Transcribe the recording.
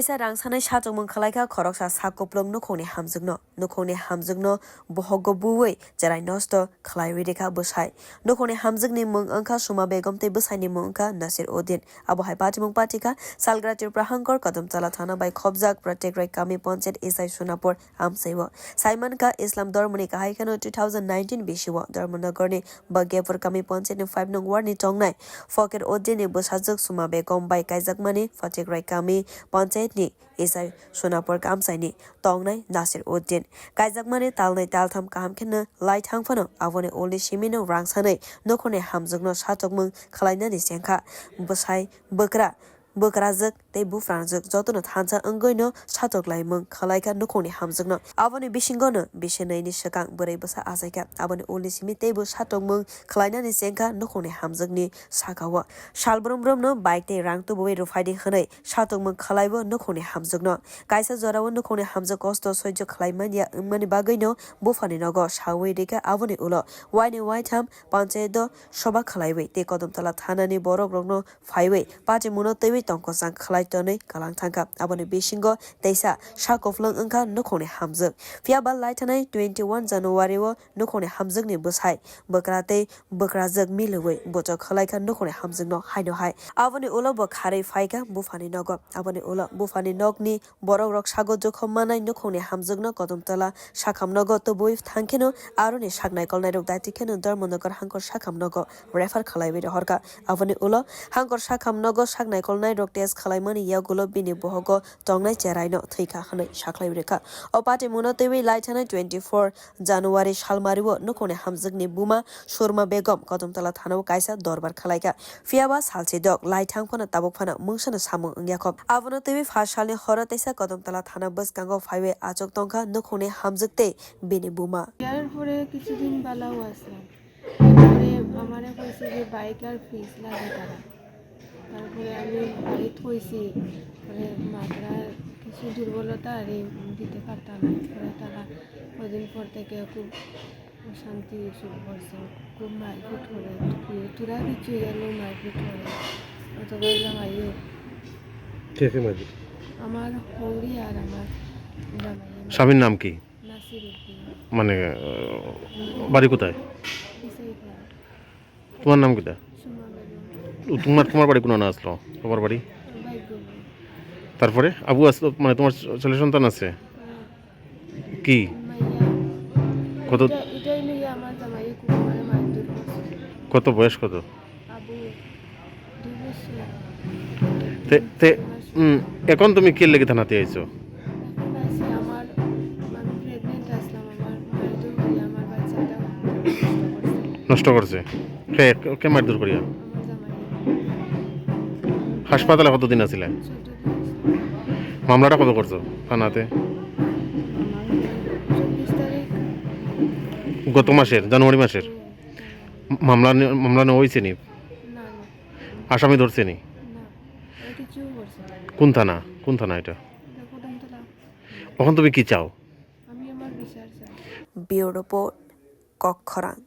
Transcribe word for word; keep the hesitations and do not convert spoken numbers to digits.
Kaisa rang sanai sachukmung khwlaikha khoroksa sak kuplung nukhungni hamjwkno. Nukhungni hamjwkno bohogo buwi cherai nosto khwlaiwi rikha bwsai. Nukhungni hamjwkni mung wngkha Suma Begum tei bwsaini mung wngkha Nasir Uddin. Abo hai patimung patikha Salgra Tripura Hangkor Kodamtala thana bai khopjak Pratik Rai Kami Panchayat Isai Sonapur amchaio. Saimankha Islam dhormoni kahai kheno two thousand nineteen bisio Dharmanagarni Bhagyapur Kami Panchayatni five nong wardni tongnai Fakir Uddinni bwsajwk Suma Begum bai kaijakmani Pratik Rai Kami Panchayatni Isai Sonapur amchaini tongnai Nasir Uddin. Kaijakmani talnai taltham kaham kheno lai thang phano aboni ulni simino rang sanwi nukhungni hamjwkno sachukmung khwlainani chengkha. Bwsai, bwkra, bwkrajwk tei buprangjwk jotono thansa wngwino sachuklaimung khwlaikha nukhungni hamjwkno. Aboni bisingono bisi nini swkang bwrwi bwsa achaikha. Aboni ulni simi teibo sachukmung khwlainani chengkha nukhungni hamjwkni sakao. Sal brum brumno bike tei rang tubuwi rwphaidi hwnwi sachukmung khwlaibo nukhungni hamjwkno. Kaisa jorao nukhungni hamjwk kosto soijo khwlai manya wngmani bagwino buphani nogo sawi rikha. Aboni ulo waini waitham panchayato soba khwlaiwi tei Kodamtala thanani borokrokno phaiwi patimungno twiwi tongkosang khwlai tonwi kwlang thangkha. Aboni bisingo teisa sak kuplung wngkha nukhungni hamjwk. Phiyaba lai thanai twenty one January o nukhungni hamjwkni bwsai bwkra tei bwkrajwk miliwi buchok khwlaikha nukhungni hamjwkno haino hai. Aboni ulo bo kharwi phaikha buphani nogo. Aboni ulo buphani nokni borokrok sago jokhom manai nukhungni hamjwkno Kodamtala sakham nogo tubui thangkheno aroni sak naikolnairok daiti kheno Dharmanagar Hangkor sakham nogo refer khwlaiwi rohorkha. Aboni ulo Hangkor sakham nogo sak naikolnairok test khwlaimani yagulo bini bohogo tongnai cheraino thwikha hwnwi sakhlaiwi rikha. O patimungno twiwi lai thanai twenty four January salmario nukhungni hamjwkni buma Surma Begum Kodamtala thanao kaisa dorbar khwlaikha. Phiyaba salchi dok lai thang phano tabuk phano mungsano samung wngya kho. Abono twiwi pha salni horo teisa Kodamtala thana bwskango phaiwi achuk tongkha nukhungni hamjwk tei bini buma. ইয়ার পরে কিছুদিন ভালো আছে। তারপরে আমারে কইছে যে বাইক আর ফ্রিজ লাগে তারা। তারপরে আমি বাড়িত কইছি, পরে মাত্রা কিছু দুর্বলতা আর এই দিতে পারতাম না। পরে তারা কদিন পর থেকে খুব অশান্তি শুরু করছে, খুব মারপিট করে, তোরা কিছু গেল মারপিট করে, অথবা জামাইও। কে কে মারপিট? আমার হৌরি আর আমার জামাই। স্বামীর নাম কি? নাসির উদ্দিন। মানে, আহ, বাড়ি কোথায়? বিসাইদনা। তোমার নাম কিতা? সুমা বেগম। ও, তোমার, তোমার বাড়ি কোন আসলো? তোমার বাড়ি? বাইক। তারপরে আবু আসলো, মানে, তোমার ছ-, ছেলে সন্তান আছে? হ্যাঁ। কি? মাইয়া। কত? এটা, এটাই নিয়ে আমার জামাই খুব আমারে মারধর করছে। কত বয়স কত? আবু দুই বছর। তে, তে, উম, এখন তুমি কি লেগে থানাতে আইছো? এখন আইছি আমার, আমি প্রেগনেন্ট আসলাম, আমার মারধর করে আমার বাচ্চাটা নষ্ট করছে। নষ্ট করছে? কে, কে মারধর করিয়া? আমার জামাই। হাসপাতালে কতদিন আছিলে? চোদ্দ দিন আসলাম। মামলাটা কবে করছো থানাতে? চব্বিশ তারিখ। গত মাসের, জানুয়ারি মাসের? হুম। মামলা নে-, মামলা নেওয়া হয়েছে নি? না, না। আসামি ধরছে নি? না, ওরা কিচ্ছু করছে না। কোন থানা? কোন থানা এটা? এটা কদমতলা। এখন তুমি কি চাও? আমি আমার বিচার চাই। Bureau Report, Kokkhorang.